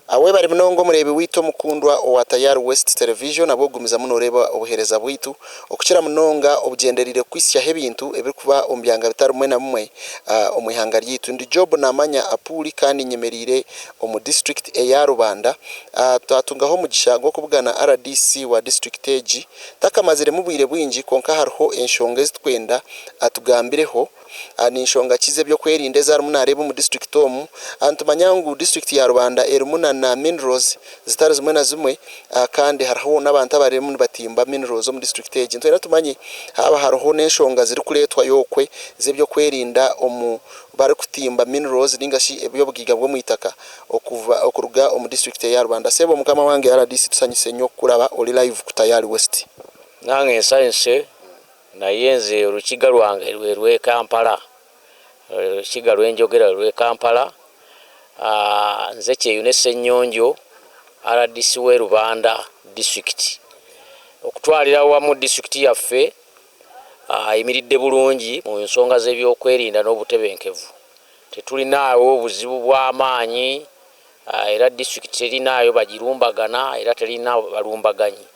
Webare munonga omureebi waitu omukundwa owa Tayari West Television ahabw'okugumizamu nooreeba obuheereza bwaitu okukira munonga obugyendereire kukuhitsyaho ebintu ebirikuba omu byanga bitari bimwe na bimwe omu ihanga ryaitu. Ndi Job Namanya Apuuli kandi nyemereire omu disiturikiti eya Rubanda. Twatungaho omugisha gw'okubugana RDC wa disiturikiti egi. Takamaziremu bwire bwingi kwonka hariho enshonga ezi turikwenda atugambireho. Ni nshonga ki z'ebyokwerinda ezi arimu naareeba omu disiturikiti omu? Nitumanya ngu disiturikiti ya Rubanda erimu na minerals zitari zimwe na zimwe kandi hariho n'abantu abarimu nibatimba minerals omu disiturikiti egi. Nitwenda tumanye haaba hariho n'enshonga zirikureetwayo okwe z'ebyokwerinda omu barikutimba minerals ninga shi eby'obugaiga bw'omu itaka okuva okuruga omu disiturikiti eya Rubanda. Sebo mukama wange RDC tusanyuse nnyo okukuraba ori live ku Tayari West. Nange nsanyuse Naye nze olukiga lwange lwe lw'e Kampala, olukiga lwe njogera lwe lw'e Kampala. Nze Kyeyune Ssenyonjo, rdc w'e Rubanda disitulikiti. Okutwalira awamu disitulikiti yaffe eyimiridde bulungi mu nsonga z'ebyokwerinda n'obutebenkevu. Tetulinaawo buzibu bwa maanyi era disitulikiti terinaayo bagirumbagana era terina balumbaganyi.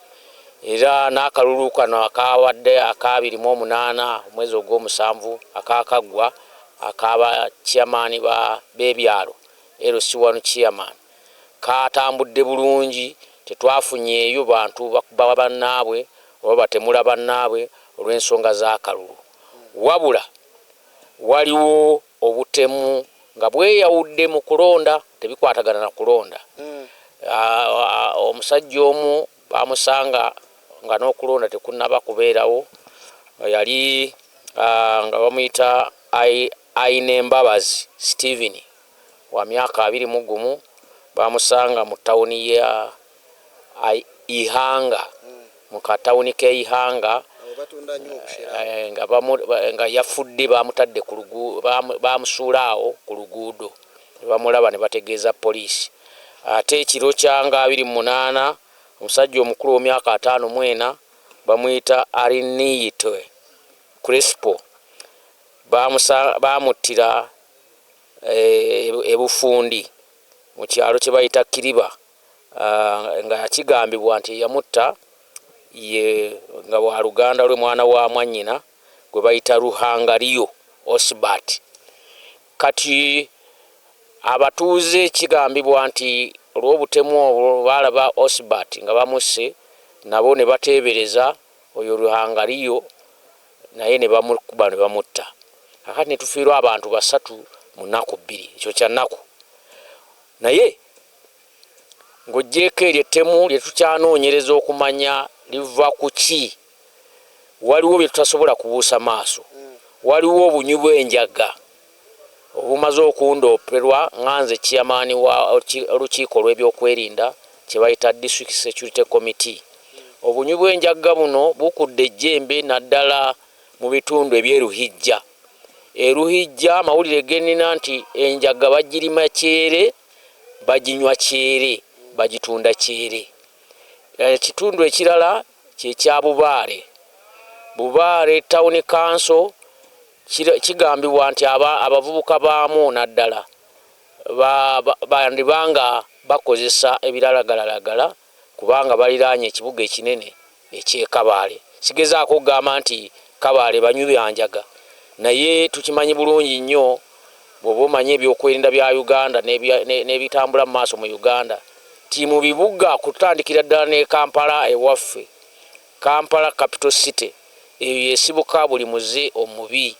Era n'akalulu kano akaabadde aka 28 omwezi ogw'omusanvu akaakaggwa aka ba chairman b'ebyalo, LC1 chairman, kaatambudde bulungi, tetwafunyeeyo bantu bakuba bannaabwe oba batemula bannaabwe olw'ensonga z'akalulu. Wabula waliwo obutemu nga bweyawudde mu kulonda, tebikwatagana na kulonda. Omusajja omu baamusanga nga n'okulonda tekunnaba kubeerawo, yali nga bamuyita Ainembabazi Stephen wa myaka 21, baamusanga mu tawuni ya Ihanga mu katawuni k'e Ihanga nga yafudde baamutadde ku baamusuula awo ku luguudo ne bamulaba ne bategeeza poliisi. Ate ekiro kya nga 28 omusajja omukulu ow'emyaka 54 bamuyita Ariniyitwe Crespo baamuttira e Bufundi mu kyalo kye bayita Kiriba nga kigambibwa nti eyamutta ye nga waluganda lwe mwana wa mwannyina gwe bayita Ruhangariyo Osbert. Kati abatuuze kigambibwa nti olw'obutemu obwo baalaba Osbert nga bamusse nabo ne bateebereza oyo Ruhangariyo naye ne bamukuba ne bamutta. Kakati ne tufiirwa abantu basatu mu nnaku bbiri, ekyo kya nnaku. Naye ng'oggyeeko eryo ettemu lye tukyanoonyereza okumanya liva ku ki, waliwo bye tutasobola kubuusa maaso. Waliwo obunywi bw'enjaga obumaze okundooperwa nga nze chairman wa olukiiko olw'ebyokwerinda kye bayita District Security Committee. Obunywi bw'enjaga buno bukudde ejjembe naddala mu bitundu eby'e Ruhijja. E Ruhijja amawulire ge nnina nti enjaga bagirima kyere, baginywa kyere, bagitunda kyere. Ekitundu ekirala kye kya Bubaare. Bubaare Town Council kigambibwa nti abavubuka baamu naddala bandiba nga bakozesa ebiralagalalagala kubanga baliraanye ekibuga ekinene eky'e Kabale. Sigezaako kugamba nti Kabale banywi ba njaga naye tukimanyi bulungi nnyo bw'oba omanyi ebyokwerinda bya Uganda n'ebitambula mu maaso mu Uganda nti mu bibuga kutandikira ddala n'e Kampala ewaffe, Kampala Capital City, eyo y'esibuka buli muze omubi,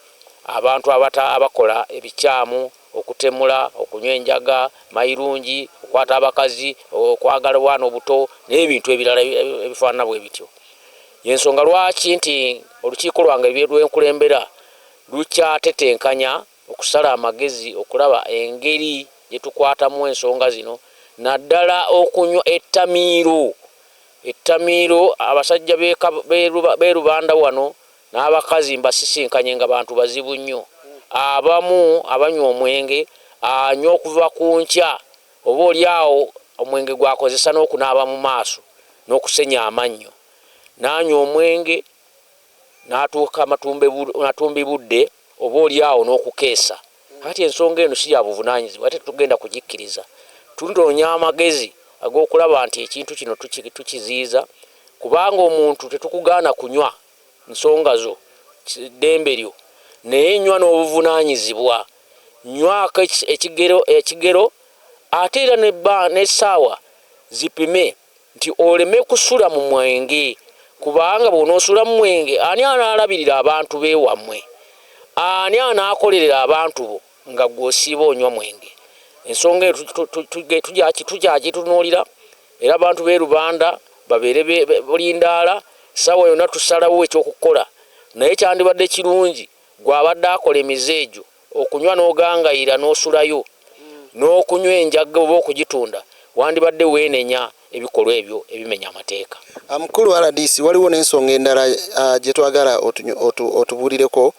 abantu abakola ebikyamu okutemula, okunywa enjaga, mayirungi, okukwata abakazi, okwagala obwana obuto n'ebintu ebirala ebifaanana bwe bityo. Y'ensonga lwaki nti olukiiko lwange lwe nkulembera lukyatetenkanya okusala amagezi okulaba engeri gye tukwatamu ensonga zino naddala okunywa ettamiiro. Ettamiiro abasajja b'e Rubanda wano N'abakazi mbasisinkanye nga bantu bazibu nnyo. Abamu abanywa omwenge anywa okuva ku nkya oba oli awo omwenge gw'akozesa n'okunaaba mu maaso n'okusenya amannyo. N'anywa omwenge n'atuuka matumbibudde oba oli awo n'okukeesa. Kaakati ensonga eno si ya buvunaanyizibwa ate tetugenda kugikkiriza. Tunoonya amagezi ag'okulaba nti ekintu kino tukiziyiza, kubanga omuntu tetukugaana kunywa, nsonga zo, ddembe lyo, naye nywa n'obuvunaanyizibwa, nywako ekigero ate era n'essaawa zipime nti oleme kusula mu mwenge, kubanga bw'onoosula mu mwenge ani anaalabirira abantu b'ewammwe? Ani anaakolerera abantu bo nga ggwe osiiba onywa mwenge? Ensonga eyo tukyagitunuulira, era abantu b'e Rubanda babeere bulindaala, essaawa yonna tusalawo ekyokukola. Naye kyandibadde kirungi gwe abadde akola emize egyo okunywa n'ogangayira n'osulayo n'okunywa enjaga oba okugitunda, wandibadde weenenya ebikolwa ebyo ebimenya amateeka. Mukulu RDC, waliwo n'ensonga endala gye twagala otubuulireko.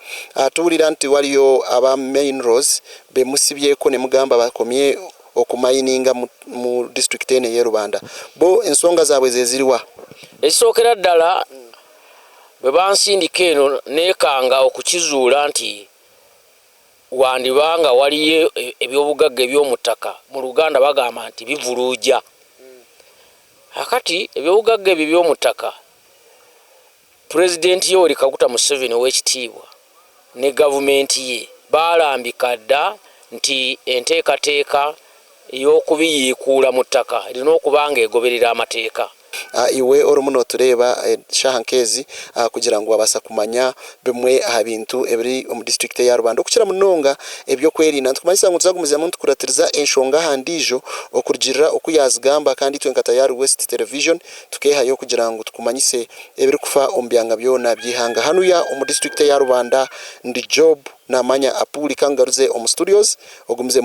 Tuwulira nti waliyo aba minerals be musibyeko ne mugamba bakomye okumayininga mu disitulikiti eno ey'e Rubanda. Bo ensonga zaabwe ze ziriwa? Ekisookera ddala, bwe bansindika eno neekanga okukizuula nti wandibanga waliyo ebyobugagga eby'omu ttaka, mu Luganda bagamba nti bivuluuja. Akati ebyobugagga ebyo eby'omu ttaka, Pulezidenti Yoweri Kaguta Museveni ow'ekitiibwa ne gavumenti ye baalambika dda nti enteekateeka ey'okubiyiikuula mu ttaka erina okuba ng'egoberera amateeka. Iwe orimu notureeba eshaaha nk'ezi kugira ngu wabaasa kumanya bimwe aha bintu ebiri omu disiturikiti eya Rubanda okukira munonga eby'okwerinda. Nitukumanyisa ngu nituza kugumizamu nitukuratiriza enshonga aha ndiijo okurugiirira oku yaazigamba kandi itwe nka Tayari West Television tukeehayo kugira ngu tukumanyise ebirikufa omu byanga byona by'eihanga. Hanuya omu disiturikiti eya Rubanda ndi Job Namanya Apuuli, kangaruze omu studios ogumizemu.